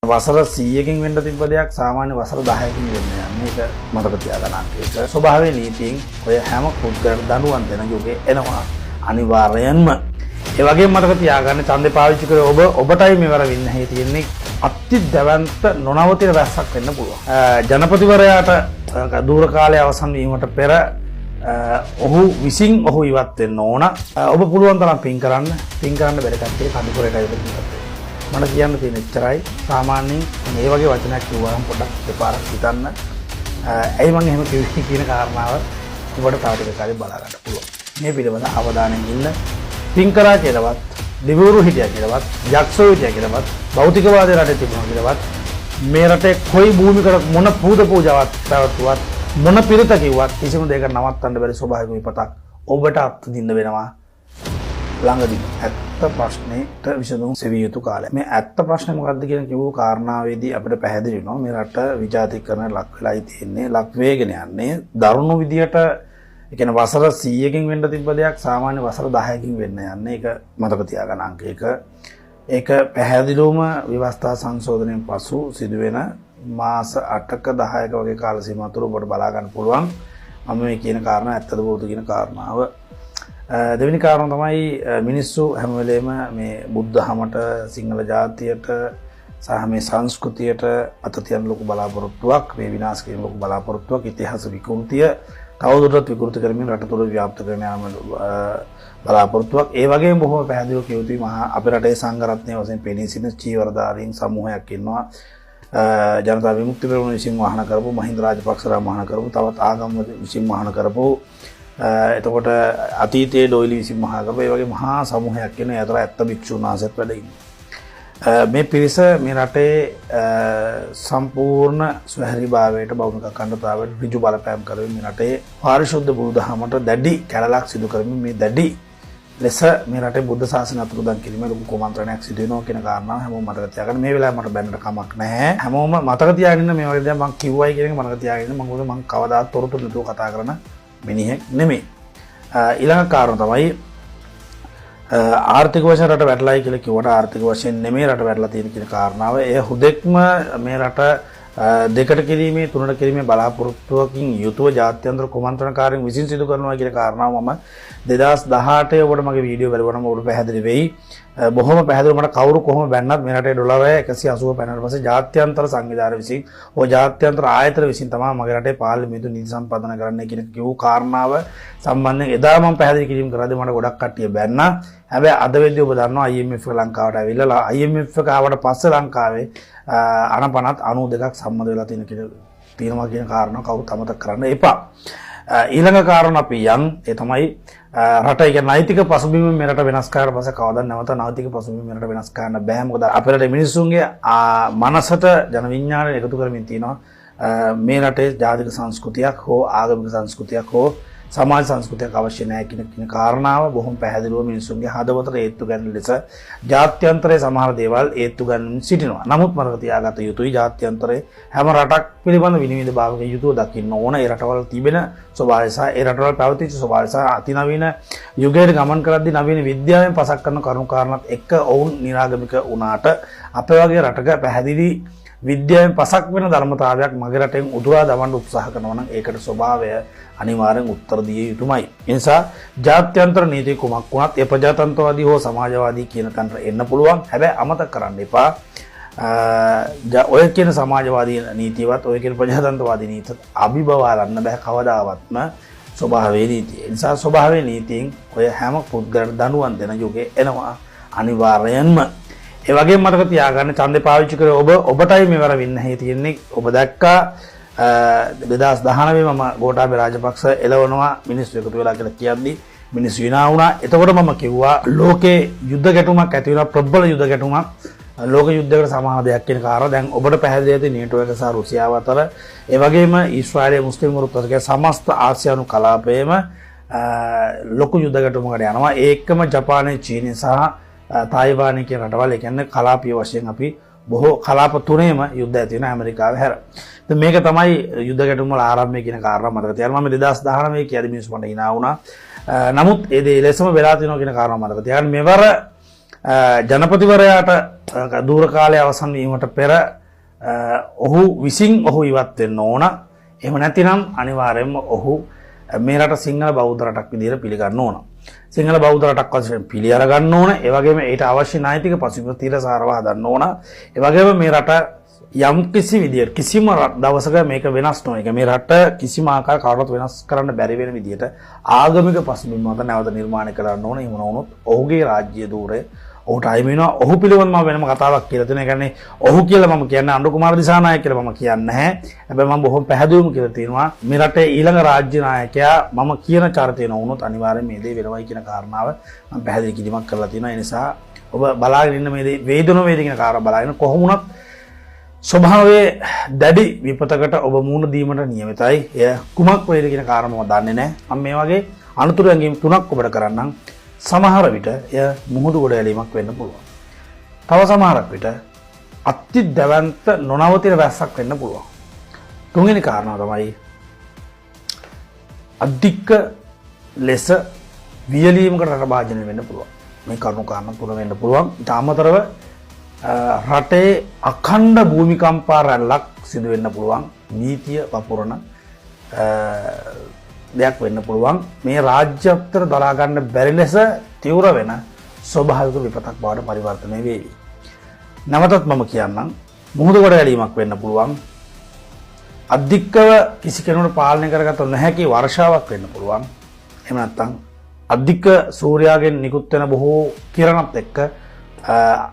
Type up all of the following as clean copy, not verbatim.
වසර 100කින් වෙන්න තිබ්බ දෙයක් සාමාන්‍ය වසර 10කින් වෙන්න යන්නේ. ඒක මතක තියාගන්න අංකයක. ස්වභාවයේ නීතියෙන් ඔය හැම පුද්ගලට දඬුවම් දෙන යුගය එනවා අනිවාර්යයෙන්ම. ඒ වගේම මතක තියාගන්න ඡන්දේ පාවිච්චි කරේ ඔබ ඔබටයි මෙවර වින්න හැයි තියෙන්නේ. අති දැවැන්ත නොනවතින රැස්සක් වෙන්න පුළුවන්. ජනපතිවරයාට දුර කාලය අවසන් වීමට පෙර ඔහු විසින් ඔහු ඉවත් වෙන්න ඕන. ඔබ පුළුවන් තරම් පින් කරන්න. පින් කරන්න බැරි කට්ටිය කඳුකරට ඇවිල්ලා ජීවත් වෙන්න. මට කියන්න තියෙන එච්චරයි. සාමාන්‍යයෙන් මේ වගේ වචනයක් කිව්වම පොඩ්ඩක් දෙපාරක් හිතන්න. ඇයි මං එහෙම කිව්වේ කියන කාරණාව ඔබට තව ටික කාලෙක බලා ගන්න පුළුවන්. මේ පිළිබඳ අවධානයෙන් ඉන්න. පින් කරා කියලාවත්, දෙවිවරු හිටියා කියලාවත්, යක්ෂයෝ හිටියා කියලාවත්, භෞතිකවාදී රටේ තිබුණා කියලාවත්, මේ රටේ කොයි භූමිකට මොන පූජ පූජාවක් පැවැත්වුවත්, මොන පිරිත කිව්වත් කිසිම දෙයක නවත්තන්න බැරි ස්වභාවික විපතක් ඔබට අත්විඳින්න වෙනවා. ළඟදී ඇත්ත ප්‍රශ්නෙට විසඳුම් සෙවිය යුතු කාලය. මේ ඇත්ත ප්‍රශ්නේ මොකද්ද කියන කිව්ව කාරණාවේදී අපිට පැහැදිලි වෙනවා මේ රට විජාතිකරණයට ලක් වෙලායි තියෙන්නේ, ලක් වේගෙන යන්නේ දරුණු විදියට. ඒ කියන්නේ වසර 100කින් වෙන්න තිබ්බ දෙයක් සාමාන්‍ය වසර 10කින් වෙන්න යන්නේ. ඒක මතක තියාගන්න අංක එක. ඒක පැහැදිලිවම ව්‍යවස්ථා සංශෝධනයෙන් පසු සිදුවෙන මාස 8ක 10ක වගේ කාල සීමාව තුළ ඔබට බලා ගන්න පුළුවන් මම මේ කියන කාරණා ඇත්තද බොරුද කියන කාරණාව. දෙවෙනි කාරණා තමයි මිනිස්සු හැම වෙලේම මේ බුද්ධහමට, සිංහල ජාතියට සහ මේ සංස්කෘතියට අත තියන ලොකු බලාපොරොත්තුවක්, මේ විනාශ කිරීම ලොකු බලාපොරොත්තුවක්, ඉතිහාස විකෘතිය තවදුරටත් විකෘති කරමින් රට තුළ ව්‍යාප්ත කරන යාම බලාපොරොත්තුවක්. ඒ වගේම බොහොම පැහැදිලිව කිය යුතුයි මහා අපේ රටේ සංඝ රත්නය වශයෙන් පෙනී සිටින චීවරධාරීන් සමූහයක් ඉන්නවා. ජනතා විමුක්ති පෙරමුණ විසින් වහන කරපු, මහින්ද රාජපක්ෂලා වහන කරපු, තවත් ආගම් විසින් වහන කරපු, එතකොට අතීතයේ ඩොයිලි විසින් මහා කරපු ඒ වගේ මහා සමූහයක් ඉන්නවා. ඒ අතර ඇත්ත භික්ෂුන් වහන්සේත් වැඩ ඉන්නවා. මේ පිරිස මේ රටේ සම්පූර්ණ ස්වහැරිභාවයට, බෞද්ධ අඛණ්ඩතාවයට ඍජු බලපෑම් කරමින් මේ රටේ පාරිශුද්ධ බුදුදහමට දැඩි කැළලක් සිදු කරමින් මේ දැඩි ලෙස මේ රටේ බුද්ධ ශාසනය අතුරුදන් කිරීම ලොකු කුමන්ත්‍රණයක් සිදු වෙනවා කියන කාරණාව හැමෝම මතක තියාගන්න. මේ වෙලාවේ මට බැන්නට කමක් නැහැ. හැමෝම මතක තියාගෙන ඉන්න මේ වගේ දේවල් මං කිව්වයි කියන එක මතක තියාගෙන ඉන්න. මං මොකද මං කවදාත් තොරතුරු නැතුව කතා කරන මිනිහෙක් නෙමෙයි. ඊළඟ කාරණා තමයි ආර්ථික වශයෙන් රට වැටලයි කියලා කිව්වට ආර්ථික වශයෙන් නෙමෙයි රට වැටලා තියෙන කියන කාරණාව. එය හුදෙක්ම මේ රට දෙකට කිරීමේ තුනට කිරීමේ බලාපොරොත්තුවකින් යුතුව ජාත්‍යන්තර කුමන්ත්‍රණකාරීන් විසින් සිදු කරනවා කියන කාරණාව මම 2018 ඔබට මගේ වීඩියෝ බලුවම ඔබට පැහැදිලි වෙයි. බොහොම පැහැදිලිව මට කවුරු කොහොම බැන්නත් මේ රටේ ඩොලරය 180 පැනනට පස්සේ ජාත්‍යන්තර සංවිධාන විසින් හෝ ජාත්‍යන්තර ආයතන විසින් තමයි මගේ රටේ පාර්ලිමේන්තු නීති සම්පාදනය කරන්න කියන කිව්ව කාරණාව සම්බන්ධයෙන් එදා මම පැහැදිලි කිරීම කරද්දී මට ගොඩක් කට්ටිය බැන්නා. හැබැයි අද වෙද්දී ඔබ දන්නවා IMF එක ලංකාවට ඇවිල්ලා IMF එක ආවට පස්සේ ලංකාවේ අනපනත් 92ක් සම්මත වෙලා තියෙන කියන තියෙනවා කියන කාරණාව කවුරුත් අමතක කරන්න එපා. ඊළඟ කාරණා අපි යන්, ඒ තමයි රට ඒ කියන්නේ නෛතික පසුබිම මේ රට වෙනස් කරාට පස්සේ කවදාවත් නැවත නෛතික පසුබිම මේ රට වෙනස් කරන්න බෑ. මොකද අපේ රටේ මිනිස්සුන්ගේ මනසට ජන විඥානය එකතු කරමින් තියෙනවා මේ රටේ ජාතික සංස්කෘතියක් හෝ ආගමික සංස්කෘතියක් හෝ සමාජ සංස්කෘතියක් අවශ්‍ය නැහැ කියන කාරණාව බොහොම පැහැදිලිව මිනිස්සුන්ගේ හදවතට ඒත්තු ගන්න ලෙස ජාත්‍යන්තරයේ සමහර දේවල් ඒත්තු ගන්නමින් සිටිනවා. නමුත් මතක තියාගත යුතුයි ජාත්‍යන්තරයේ හැම රටක් පිළිබඳ විනිවිද භාවක යුතුව දකින්න ඕන. ඒ රටවල් තිබෙන ස්වභාවය සහ ඒ රටවල් පැවතිච්ච ස්වභාවය සහ අතිනවීන යුගයට ගමන් කරද්දී නවීන විද්‍යාවෙන් පසක් කරන කරුණු කාරණාත් එක්ක ඔවුන් නිරාගමික වුණාට අපේ වගේ රටක පැහැදිලි විද්‍යාවෙන් පසක් වෙන ධර්මතාවයක් මගේ රටෙන් උදුරා දමන්න උත්සාහ කරනවා නම් ඒකට ස්වභාවය අනිවාර්යෙන් උත්තර දිය යුතුමයි. ඒ නිසා ජාත්‍යන්තර නීති කුමක් වුණත් ඒ ප්‍රජාතන්ත්‍රවාදී හෝ සමාජවාදී කියන තැනට එන්න පුළුවන්. හැබැයි අමතක කරන්න එපා. ඔය කියන සමාජවාදී නීතියවත් ඔය කියන ප්‍රජාතන්ත්‍රවාදී නීතියත් අභිබවාලන්න බෑ කවදාවත්ම ස්වභාවයේ නීතිය. ඒ නිසා ස්වභාවයේ නීතියෙන් ඔය හැම පුද්ගලට දඬුවම් දෙන යුගය එනවා අනිවාර්යයෙන්ම. ඒ වගේම මතක තියාගන්න ඡන්දේ පාවිච්චි කරේ ඔබ ඔබටයි මෙවර වින්න හැයි තියෙන්නේ. ඔබ දැක්කා 2019 මම ගෝඨාභය රාජපක්ෂ එලවනවා මිනිස්සු එකතු වෙලා කියලා කියද්දි මිනිස්සු විනා වුණා. එතකොට මම කිව්වා ලෝකේ යුද්ධ ගැටුමක් ඇති වෙනවා, ප්‍රබල යුද්ධ ගැටුමක්, ලෝක යුද්ධයකට සමාන දෙයක් කියන කාරණා දැන් ඔබට පැහැදිලි ඇති නේටෝ එක සහ රුසියාව අතර, ඒ වගේම ඊශ්‍රායලයේ මුස්ලිම් වරුත් අතර සමස්ත ආසියානු කලාපයේම ලොකු යුද්ධ ගැටුමකට යනවා. ඒකම ජපානය, චීනය සහ තායිවානය කියන රටවල්, ඒ කියන්නේ කලාපීය වශයෙන් අපි බොහෝ කලාප තුනේම යුද්ධ ඇති වෙන ඇමරිකාව හැර. ඉතින් මේක තමයි යුද්ධ ගැටුම් වල ආරම්භය කියන කාරණා මතක තියාගන්න. මම 2019 කියද්දි මිනිස්සු මට හිනා වුණා. නමුත් ඒ දේ ලෙසම වෙලා තියෙනවා කියන කාරණා මතක තියාගන්න. මෙවර ජනපතිවරයාට දුර කාලය අවසන් වීමට පෙර ඔහු විසින් ඔහු ඉවත් වෙන්න ඕන. එහෙම නැතිනම් අනිවාර්යයෙන්ම ඔහු මේ රට සිංහල බෞද්ධ රටක් විදිහට පිළිගන්න ඕන. සිංහල බෞද්ධ රටක් වශයෙන් පිළි අර ගන්න ඕන. ඒ වගේම ඊට අවශ්‍ය නෛතික පසුබිම තිරසාරව හදන්න ඕන. ඒ වගේම මේ රට යම් කිසි විදියට කිසිම දවසක මේක වෙනස් නොවන එක මේ රට කිසිම ආකාර කවරවත් වෙනස් කරන්න බැරි වෙන විදියට ආගමික පසුබිම මත නැවත නිර්මාණය කරන්න ඕන. එහෙම නොවුනොත් ඔහුගේ රාජ්‍ය ධූරය ඔහුට අහිමි වෙනවා. ඔහු පිළිබඳව මම වෙනම කතාවක් කියලා තියෙනවා. ඒ කියන්නේ ඔහු කියලා මම කියන්නේ අනුර කුමාර දිසානායක කියලා මම කියන්නේ නැහැ. හැබැයි මම බොහොම පැහැදිලිවම කියලා තියෙනවා මේ රටේ ඊළඟ රාජ්‍ය නායකයා මම කියන චරිතය නොවුනොත් අනිවාර්යයෙන් මේ දේ වෙනවයි කියන කාරණාව මම පැහැදිලි කිරීමක් කරලා තියෙනවා. ඒ නිසා ඔබ බලාගෙන ඉන්න මේ දේ වේද නොවේද කියන කාරණා බලාගෙන කොහොම වුණත් ස්වභාවයේ දැඩි විපතකට ඔබ මුහුණ දීමට නියමිතයි. එය කුමක් වේද කියන කාරණා මම දන්නේ නැහැ. මම මේ වගේ අනුතුරු ඇඟීම් තුනක් ඔබට කරන්නම්. සමහර විට එය මුහුදු ගොඩ ඇලීමක් වෙන්න පුළුවන්. තව සමහරක් විට අති දැවැන්ත නොනවතින වැස්සක් වෙන්න පුළුවන්. තුන්වෙනි කාරණාව තමයි අධික ලෙස වියලීමකට රට භාජනය වෙන්න පුළුවන්. මේ කරුණු කාරණා තුන වෙන්න පුළුවන්. ඊට අමතරව රටේ අඛණ්ඩ භූමිකම්පා රැල්ලක් සිදු වෙන්න පුළුවන්. නීතිය වපුරන දෙයක් වෙන්න පුළුවන්. මේ රාජ්‍යත්වයට දරා ගන්න බැරි ලෙස තීව්‍ර වෙන ස්වභාවික විපතක් බවට පරිවර්තනය වේවි. නැවතත් මම කියන්නම්, මුහුදු ගොඩ ගැලීමක් වෙන්න පුළුවන්. අධිකව කිසි කෙනෙකුට පාලනය කරගත නොහැකි වර්ෂාවක් වෙන්න පුළුවන්. එහෙම නැත්නම් අධික සූර්යාගෙන් නිකුත් වෙන බොහෝ කිරණත් එක්ක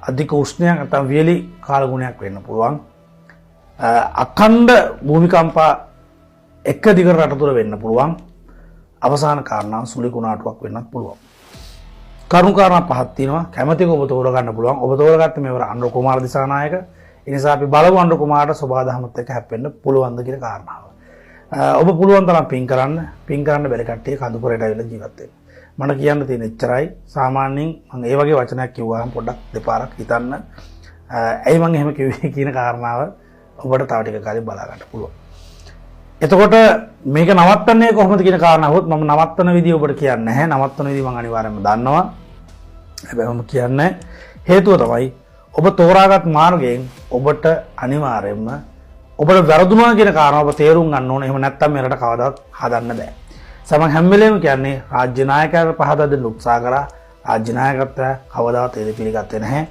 අධික උෂ්ණයක් නැත්නම් වියලි කාලගුණයක් වෙන්න පුළුවන්. අඛණ්ඩ භූමිකම්පා එක දිගට රට තුළ වෙන්න පුළුවන්. අවසාන කාරණාව සුළි කුණාටුවක් වෙන්නත් පුළුවන්. කරුණු කාරණා පහක් තියෙනවා. කැමැතික ඔබ තෝරගන්න පුළුවන්. ඔබ තෝරගත්ත මේවර අනුර කුමාර දිසානායක. ඒ නිසා අපි බලමු අනුර කුමාරට සෝබාදහමත් එක්ක හැප්පෙන්න පුළුවන්ද කියන කාරණාව. ඔබ පුළුවන් තරම් පින් කරන්න. පින් කරන්න බැරි කට්ටිය කඳුකරට ඇවිල්ලා ජීවත් වෙන්න. මට කියන්න තියෙන එච්චරයි. සාමාන්‍යයෙන් මම ඒ වගේ වචනයක් කිව්වහම පොඩ්ඩක් දෙපාරක් හිතන්න. ඇයි මං එහෙම කිව්වේ කියන කාරණාව ඔබට තව ටික කාලෙක බලා ගන්න පුළුවන්. එතකොට මේක නවත්තන්නේ කොහොමද කියන කාරණාවත් මම නවත්තන විදිය ඔබට කියන්නේ නැහැ. නවත්තන විදිය මං අනිවාර්යයෙන්ම දන්නවා. හැබැයි මම කියන්නේ හේතුව තමයි ඔබ තෝරාගත් මාර්ගයෙන් ඔබට අනිවාර්යයෙන්ම ඔබට වැරදුනා කියන කාරණාව ඔබ තේරුම් ගන්න ඕනේ. එහෙම නැත්නම් මේ රට කවදාවත් හදන්න බෑ. සමන් හැම වෙලේම කියන්නේ රාජ්‍ය නායකයාට පහදා දෙන්න උත්සාහ කරා. රාජ්‍ය නායකත්වය කවදාවත් ඒ දේ පිළිගත්තේ නැහැ.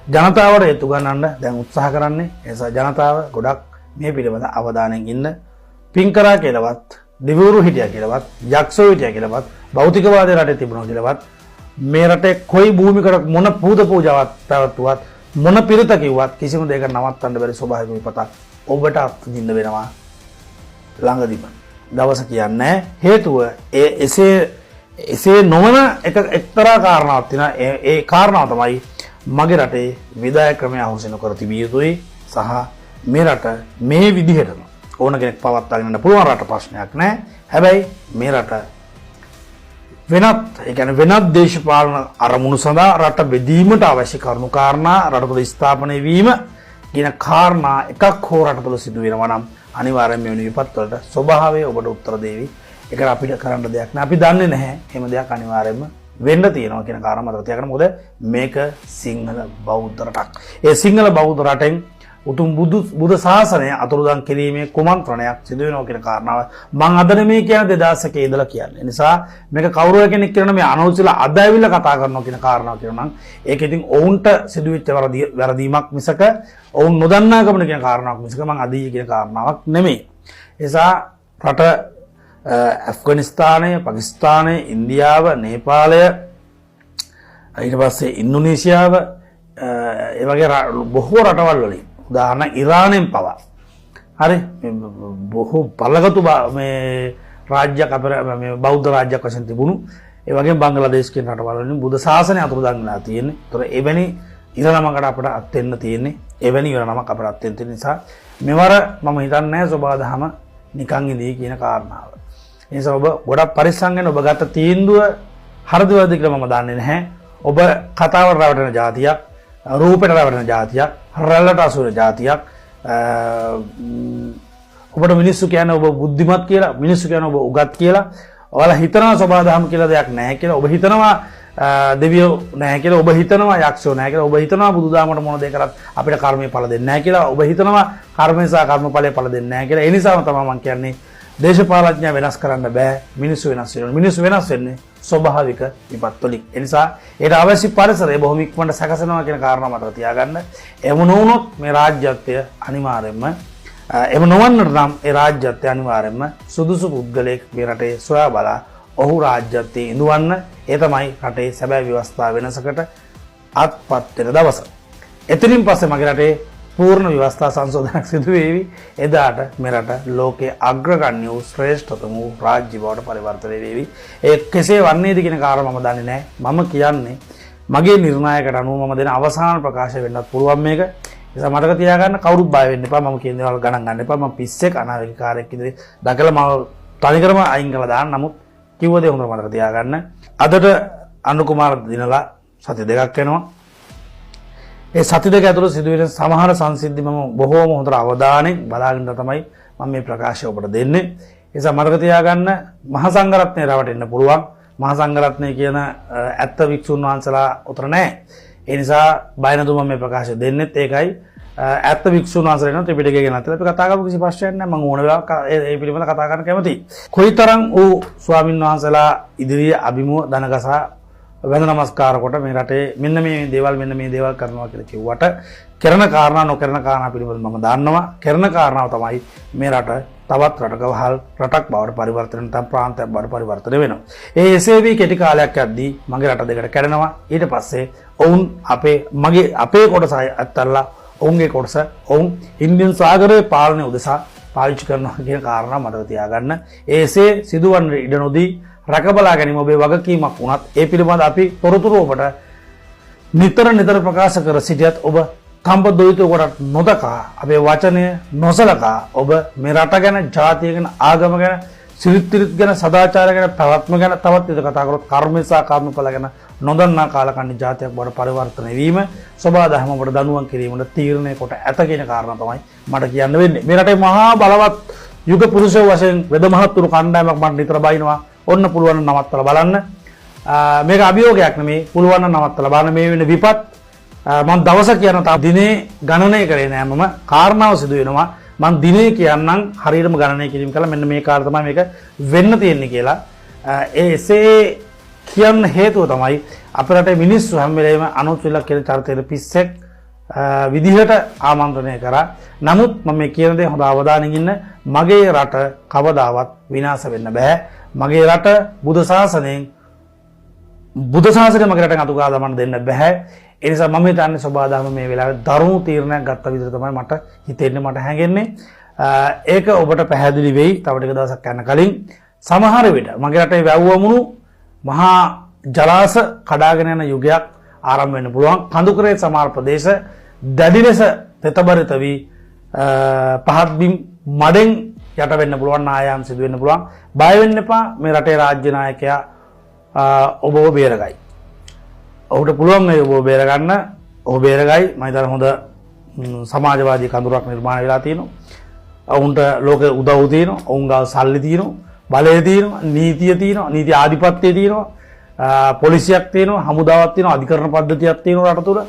ජනතාවට හේතු ගන්නන්න දැන් උත්සාහ කරන්නේ. ඒ නිසා ජනතාව ගොඩක් මේ පිළිබඳ අවධානයෙන් ඉන්න. පින් කරා කියලාවත්, දෙවිවරු හිටියා කියලාවත්, යක්ෂයෝ හිටියා කියලාවත්, භෞතිකවාදී රටේ තිබුණා කියලාවත්, මේ රටේ කොයි භූමිකට මොන පූජ පූජාවක් පැවැත්වුවත්, මොන පිරිත කිව්වත් කිසිම දෙයක නවත්තන්න බැරි ස්වභාවික විපතක් ඔබට අත්විඳින්න වෙනවා ළඟදිම. දවස කියන්නේ හේතුව ඒ එසේ නොවන එක එක්තරා කාරණාවක් තියෙනවා. ඒ කාරණාව තමයි මගේ රටේ විදායක ක්‍රමය අහෝසි නොකර තිබිය යුතුයි සහ මේ රට මේ විදිහටම ඕන කෙනෙක් පවත්වාගෙන යන්න පුළුවන් රට ප්‍රශ්නයක් නෑ. හැබැයි මේ රට වෙනත්, ඒ කියන්නේ වෙනත් දේශපාලන අරමුණු සඳහා රට බෙදීමට අවශ්‍ය කරුණු කාරණා රට තුළ ස්ථාපනය වීම කියන කාරණා එකක් හෝ රට තුළ සිදු වෙනවා නම් අනිවාර්යයෙන්ම මෙවැනි විපත් වලට ස්වභාවය ඔබට උත්තර දේවි. ඒකට අපිට කරන්න දෙයක් නෑ. අපි දන්නේ නැහැ. එහෙම දෙයක් අනිවාර්යයෙන්ම වෙන්න තියෙනවා කියන කාරණා මතක තියාගන්න. මොකද මේක සිංහල බෞද්ධ රටක්. ඒ සිංහල බෞද්ධ රටෙන් උතුම් බුදු ශාසනය අතුරුදන් කිරීමේ කුමන්ත්‍රණයක් සිදු වෙනවා කියන කාරණාව මං අද නෙමෙයි කියන්නේ 2001 ඉඳලා කියන්නේ. ඒ නිසා මේක කවුරු කෙනෙක් කියන මේ අනවශ්‍යලා අද ඇවිල්ලා කතා කරනවා කියන කාරණාව කියනවා නම් ඒක ඉතින් ඔවුන්ට සිදුවෙච්ච වැරදීමක් මිසක ඔවුන් නොදන්නාකමන කියන කාරණාවක් මිසක මං අද ඊයේ කියන කාරණාවක් නෙමෙයි. ඒ නිසා රට ඇෆ්ගනිස්තානය, පාකිස්තානය, ඉන්දියාව, නේපාලය, ඊට පස්සේ ඉන්දුනීසියාව, ඒ වගේ බොහෝ රටවල් වලින් උදාහරණ ඉරානයෙන් පවා හරි මේ බොහෝ බලගතු මේ රාජ්‍යයක් අපේ මේ බෞද්ධ රාජ්‍යයක් වශයෙන් තිබුණු ඒ වගේම බංග්ලාදේශ කියන රටවල් වලින් බුද්ධ ශාසනය අතුරුදන් වෙලා තියෙන්නේ. ඒතර එවැනි ඉරණමකට අපට අත් වෙන්න තියෙන්නේ. එවැනි ඉරණමක් අපට අත් වෙන්න තියෙන නිසා මෙවර මම හිතන්නේ නැහැ සෝබාදහම නිකන් ඉදී කියන කාරණාව. ඒ නිසා ඔබ ගොඩක් පරිස්සම් වෙන්න. ඔබ ගත්ත තීන්දුව හරිද වැරදිද කියලා මම දන්නේ නැහැ. ඔබ කතාවට රැවටෙන ජාතියක්, රූපෙට රැවටෙන ජාතියක්, රැල්ලට අසු වෙන ජාතියක්. ඔබට මිනිස්සු කියන්නේ ඔබ බුද්ධිමත් කියලා, මිනිස්සු කියන්නේ ඔබ උගත් කියලා. ඔයාලා හිතනවා සෝබාදහම කියලා දෙයක් නැහැ කියලා. ඔබ හිතනවා දෙවියෝ නැහැ කියලා, ඔබ හිතනවා යක්ෂයෝ නැහැ කියලා, ඔබ හිතනවා බුදුදහමට මොන දේ කරත් අපිට කර්මයේ ඵල දෙන්නේ නැහැ කියලා, ඔබ හිතනවා කර්මය සහ කර්මඵලයේ ඵල දෙන්නේ නැහැ කියලා. ඒ නිසාම තමයි මම කියන්නේ දේශපාලඥයා වෙනස් කරන්න බෑ, මිනිස්සු වෙනස් වෙනවා. මිනිස්සු වෙනස් වෙන්නේ ස්වභාවික විපත් වලින්. ඒ නිසා ඒට අවශ්‍ය පරිසරය බොහොම ඉක්මනට සැකසෙනවා කියන කාරණා මතක තියාගන්න. එහෙම නොවුනොත් මේ රාජ්‍යත්වය අනිවාර්යයෙන්ම, එහෙම නොවන්නට නම් ඒ රාජ්‍යත්වය අනිවාර්යයෙන්ම සුදුසු පුද්ගලයෙක් මේ රටේ සොයා බලා ඔහු රාජ්‍යත්වයේ ඉඳවන්න. ඒ තමයි රටේ සැබෑ ව්‍යවස්ථා වෙනසකට අත්පත් වෙන දවස. එතනින් පස්සේ මගේ රටේ පූර්ණ ව්‍යවස්ථා සංශෝධනයක් සිදු වේවි. එදාට මේ රට ලෝකයේ අග්‍රගණ්‍ය වූ ශ්‍රේෂ්ඨතම වූ රාජ්‍ය බවට පරිවර්තනය වේවි. ඒ කෙසේ වන්නේද කියන කාරණා මම දන්නේ නැහැ. මම කියන්නේ මගේ නිර්ණායකට අනුව මම දෙන අවසාන ප්‍රකාශය වෙන්නත් පුළුවන් මේක. ඒ නිසා මතක තියාගන්න, කවුරුත් බය වෙන්න එපා. මම කියන දේවල් ගණන් ගන්න එපා. මම පිස්සෙක්, අනාවැකිකාරයෙක් ඉදිරියේ දැකලා මම තනිකරම අයින් කරලා දාන්න. නමුත් කිව්ව දේ හොඳට මතක තියාගන්න. අදට අනු කුමාර දිනලා සති දෙකක් වෙනවා. ඒ සති දෙක ඇතුළත සිදුවෙන සමහර සංසිද්ධි මම බොහෝම හොඳට අවධානයෙන් බලාගෙන තමයි මම මේ ප්‍රකාශය ඔබට දෙන්නේ. ඒ නිසා මතක තියාගන්න, මහා සංඝරත්නය රැවටෙන්න පුළුවන්. මහා සංඝරත්නය කියන ඇත්ත වික්ෂුන් වහන්සේලා උතර නැහැ. ඒ නිසා බය නැතුව මම මේ ප්‍රකාශය දෙන්නෙත් ඒකයි. ඇත්ත වික්ෂුන් වහන්සේලා එනවා ත්‍රිපිටකය ගැන අතල අපි කතා කරමු, කිසි ප්‍රශ්නයක් නැහැ. මම ඕන වෙලාවක ඒ පිළිබඳව කතා කරන්න කැමතියි. කොයිතරම් ඌ ස්වාමින් වහන්සේලා ඉදිරියේ අභිමුව දනගසා වැඳ නමස්කාර කොට මේ රටේ මෙන්න මේ දේවල් මෙන්න මේ දේවල් කරනවා කියලා කිව්වට කරන කාරණා නොකරන කාරණා පිළිබඳව මම දන්නවා. කරන කාරණාව තමයි මේ රට තවත් රටක වහල් රටක් බවට පරිවර්තන නැත්නම් ප්‍රාන්තයක් බවට පරිවර්තනය වෙනවා. ඒ එසේ වී කෙටි කාලයක් යද්දී මගේ රට දෙකට කැඩෙනවා. ඊට පස්සේ ඔවුන් අපේ මගේ අපේ කොටස අත්හැරලා ඔවුන්ගේ කොටස ඔවුන් ඉන්දියන් සාගරයේ පාලනය උදෙසා පාවිච්චි කරනවා කියන කාරණා මතක තියාගන්න. ඒ එසේ සිදුවන්න ඉඩ නොදී රැකබලා ගැනීම ඔබේ වගකීමක් වුණත් ඒ පිළිබඳ අපි තොරතුරු ඔබට නිතර නිතර ප්‍රකාශ කර සිටියත් ඔබ කම්ප දොයිතු කොටත් නොදකා අපේ වචනය නොසලකා ඔබ මේ රට ගැන, ජාතිය ගැන, ආගම ගැන, සිරිත් තිරිත් ගැන, සදාචාර ගැන, පැවැත්ම ගැන තවත් විදිහට කතා කරොත් කර්ම සහ කර්මඵල ගැන නොදන්නා කාලකන්ණි ජාතියක් බවට පරිවර්තනය වීම සබා දහම ඔබට දනුවම් කිරීමට තීරණය කොට ඇත කියන කාරණා තමයි මට කියන්න වෙන්නේ. මේ රටේ මහා බලවත් යුග පුරුෂ වශයෙන් වෙද මහත්තුරු කණ්ඩායමක් මට නිතර බයිනවා. ඔන්න පුළුවන් නම් නවත්තලා බලන්න. මේක අභියෝගයක් නෙමෙයි. පුළුවන් නම් නවත්තලා බලන්න. මේ වෙන විපත් මං දවස කියන තා දිනේ ගණනය කරේ නෑ මම. කාරණාව සිදු වෙනවා. මං දිනේ කියන්නම් හරියටම ගණනය කිරීම කළා. මෙන්න මේ කාලේ තමයි මේක වෙන්න තියෙන්නේ කියලා. ඒ එසේ කියන්න හේතුව තමයි අපේ රටේ මිනිස්සු හැම වෙලේම අනුත්විලක් කියන චරිතයට පිස්සෙක් විදිහට ආමන්ත්‍රණය කරා. නමුත් මම මේ කියන දේ හොඳ අවධානයෙන් ඉන්න. මගේ රට කවදාවත් විනාශ වෙන්න බෑ. මගේ රට බුදු ශාසනයෙන් බුදු ශාසනය මගේ රටෙන් අතු ගා දමන්න දෙන්න බෑ. ඒ නිසා මම හිතන්නේ සබාදහම මේ වෙලාවේ දරුණු තීරණයක් ගත්ත විදිහට තමයි මට හිතෙන්නේ, මට හැඟෙන්නේ. ඒක ඔබට පැහැදිලි වෙයි තව ටික දවසක් යන කලින්. සමහර විට මගේ රටේ වැව්වමුණු මහා ජලාශ කඩාගෙන යන යුගයක් ආරම්භ වෙන්න පුළුවන්. කඳුකරේ සමහර ප්‍රදේශ දැඩි ලෙස තෙතබරිත වී පහත් බිම් මඩෙන් යට වෙන්න පුළුවන්, නායාම් සිදු වෙන්න පුළුවන්. බය වෙන්න එපා. මේ රටේ රාජ්‍ය නායකයා ඔබව බේරගයි. ඔහුට පුළුවන් මේ ඔබව බේරගන්න. ඔහු බේරගයි. මම හිතන්නේ හොඳ සමාජවාදී කඳුරක් නිර්මාණය වෙලා තියෙනවා. ඔවුන්ට ලෝකෙ උදව් තියෙනවා. ඔවුන් ගාව සල්ලි තියෙනවා. බලය තියෙනවා. නීතිය තියෙනවා. නීති ආධිපත්‍යය තියෙනවා. පොලිසියක් තියෙනවා. හමුදාවක් තියෙනවා. අධිකරණ පද්ධතියක් තියෙනවා රට තුල.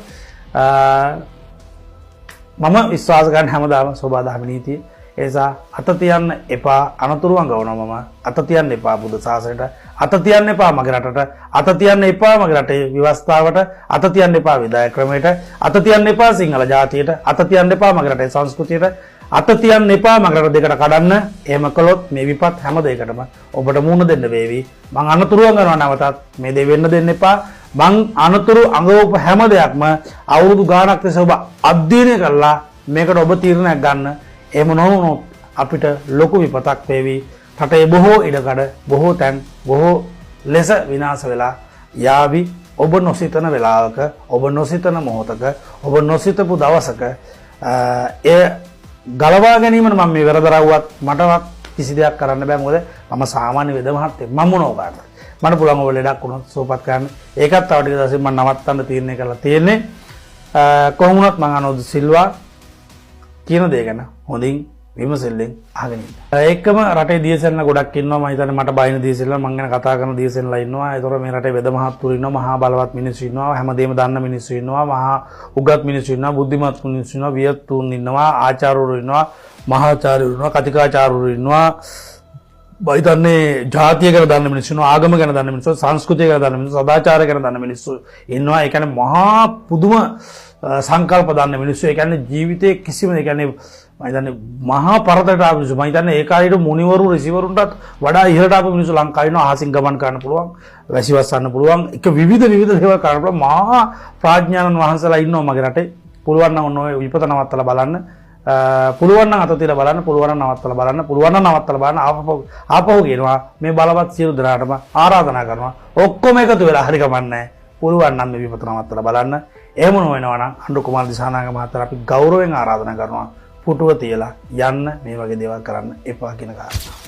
මම විශ්වාස කරන හැමදාම සෝබාදහම නීතිය. ඒ නිසා අත තියන්න එපා, අනතුරු අඟවනවා මම. අත තියන්න එපා බුද්ධ ශාසනයට. අත තියන්න එපා මගේ රටට. අත තියන්න එපා මගේ රටේ ව්‍යවස්ථාවට. අත තියන්න එපා විදායක ක්‍රමයට. අත තියන්න එපා සිංහල ජාතියට. අත තියන්න එපා මගේ රටේ සංස්කෘතියට. අත තියන්න එපා මගේ රට දෙකට කඩන්න. එහෙම කළොත් මේ විපත් හැම දෙයකටම ඔබට මුහුණ දෙන්න වේවි. මං අනතුරු අඟවනවා නැවතත් මේ දේ වෙන්න දෙන්න එපා. මං අනතුරු අඟවපු හැම දෙයක්ම අවුරුදු ගාණක් තිස්සේ ඔබ අධ්‍යයනය කරලා මේකට ඔබ තීරණයක් ගන්න. එහෙම නොවුනොත් අපිට ලොකු විපතක් වේවි. රටේ බොහෝ ඉඩකඩ, බොහෝ තැන්, බොහෝ ලෙස විනාශ වෙලා යාවි. ඔබ නොසිතන වෙලාවක, ඔබ නොසිතන මොහොතක, ඔබ නොසිතපු දවසක එය ගලවා ගැනීමට මම මේ වෙරදරව්වත් මටවත් කිසි දෙයක් කරන්න බෑ. මොකද මම සාමාන්‍ය වෙද මහත්තයෙක්. මම මොනව කරන්නද? මට පුළුවන් ඔබ ලෙඩක් වුණොත් සුවපත් කරන්න. ඒකත් තව ටික දවසින් මම නවත්තන්න තීරණය කරලා තියෙන්නේ. කොහොම වුණත් මං අනෝද සිල්වා කියන දේ ගැන හොඳින් විමසිල්ලෙන් අහගෙන ඉන්න. ඒකම රටේ දියසෙන්ලා ගොඩක් ඉන්නවා. මම හිතන්නේ මට බයින දියසෙන්ලා, මං ගැන කතා කරන දියසෙන්ලා ඉන්නවා. ඒතොර මේ රටේ වෙද මහත්තුරු ඉන්නවා, මහා බලවත් මිනිස්සු ඉන්නවා, හැමදේම දන්න මිනිස්සු ඉන්නවා, මහා උගත් මිනිස්සු ඉන්නවා, බුද්ධිමත් මිනිස්සු ඉන්නවා, වියත්තුන් ඉන්නවා, ආචාර්යවරු ඉන්නවා, මහාචාර්යවරු ඉන්නවා, කතිකාචාර්යවරු ඉන්නවා. මම හිතන්නේ ජාතිය ගැන දන්න මිනිස්සු ඉන්නවා, ආගම ගැන දන්න මිනිස්සු, සංස්කෘතිය ගැන දන්න මිනිස්සු, සදාචාරය ගැන දන්න මිනිස්සු ඉන්නවා. ඒ කියන්නේ මහා පුදුම සංකල්ප දන්න මිනිස්සු. ඒ කියන්නේ ජීවිතේ කිසිම, ඒ කියන්නේ මම හිතන්නේ මහා පරතරට ආපු මිනිස්සු. මම හිතන්නේ ඒ කාලේට මුනිවරු ඍෂිවරුන්ටත් වඩා ඉහළට ආපු මිනිස්සු ලංකාවේ ඉන්නවා. අහසින් ගමන් කරන්න පුළුවන්, වැසිවස්සන්න පුළුවන්, එක විවිධ විවිධ දේවල් කරන්න පුළුවන් මහා ප්‍රඥානන් වහන්සේලා ඉන්නවා මගේ රටේ. පුළුවන් නම් ඔන්න ඔය විපත නවත්තලා බලන්න. පුළුවන් නම් අත තියලා බලන්න, පුළුවන් නම් නවත්තලා බලන්න, පුළුවන් නම් නවත්තලා බලන්න. ආපහු කියනවා මේ බලවත් සියලු දෙනාටම ආරාධනා කරනවා. ඔක්කොම එකතු වෙලා හරි කමන්නේ. පුළුවන් නම් මේ විපත නවත්තලා බලන්න. එහෙම නොවෙනවා නම් අනුර කුමාර දිසානායක මහත්තයා අපි ගෞරවයෙන් ආරාධනා කරනවා. පුටුව තියලා යන්න, මේ වගේ දේවල් කරන්න එපා කියන කාරණා.